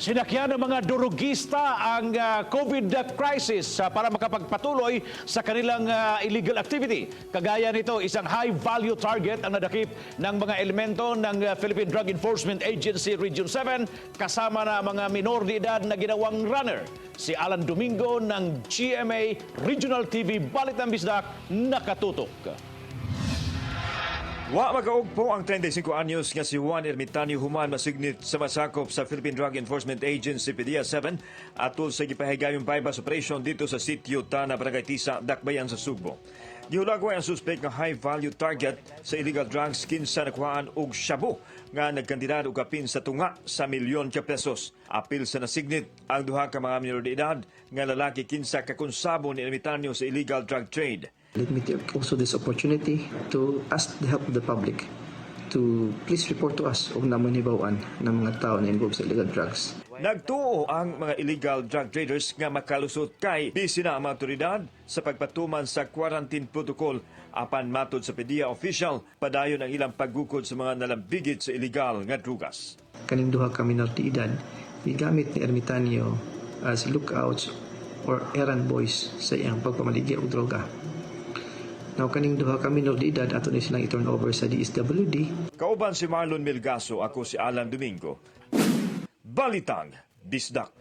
Sinakyan ng mga durugista ang COVID crisis para makapagpatuloy sa kanilang illegal activity. Kagaya nito, isang high-value target ang nadakip ng mga elemento ng Philippine Drug Enforcement Agency Region 7 kasama na mga minor de edad na ginawang runner. Si Alan Domingo ng GMA Regional TV Balitang Bisdak, nakatutok. Wa makaugpo ang 35 anyos nga si Juan Ermitanio human masignit sa masakop sa Philippine Drug Enforcement Agency PDEA 7 atol sa gipahigayong buy-bust operation didto sa sitio Tana, Barangay Tisa, Dakbayan sa Sugbo. Gihulagway ang suspect nga high-value target sa illegal drugs kinsa nakuhaan og shabu nga nagkantidad og kapin sa tunga sa milyon ka pesos. Apil sa nasignit ang duha ka mga minor de edad nga lalaki kinsa kakonsabo ni Ermitanio sa illegal drug trade. Let me take also this opportunity to ask the help of the public to please report to us kung naa moy nahibaw-an ng mga tao na involved sa illegal drugs. Nagtuo ang mga illegal drug traders nga makalusot kay busy na ang mga otoridad sa pagpatuman sa quarantine protocol, apan matod sa PDEA official, padayon ang ilang paggukod sa mga nalambigit sa illegal nga drugas. Kaning duha ka minor de edad, gigamit ni Ermitanio as lookouts or errand boys sa iyang pagpamaligya og droga. Now, kaning duha ka minor de edad, ato ni silang i-turn over sa DSWD. Kauban si Marlon Milgaso, ako si Alan Domingo. Balitang Bisdak.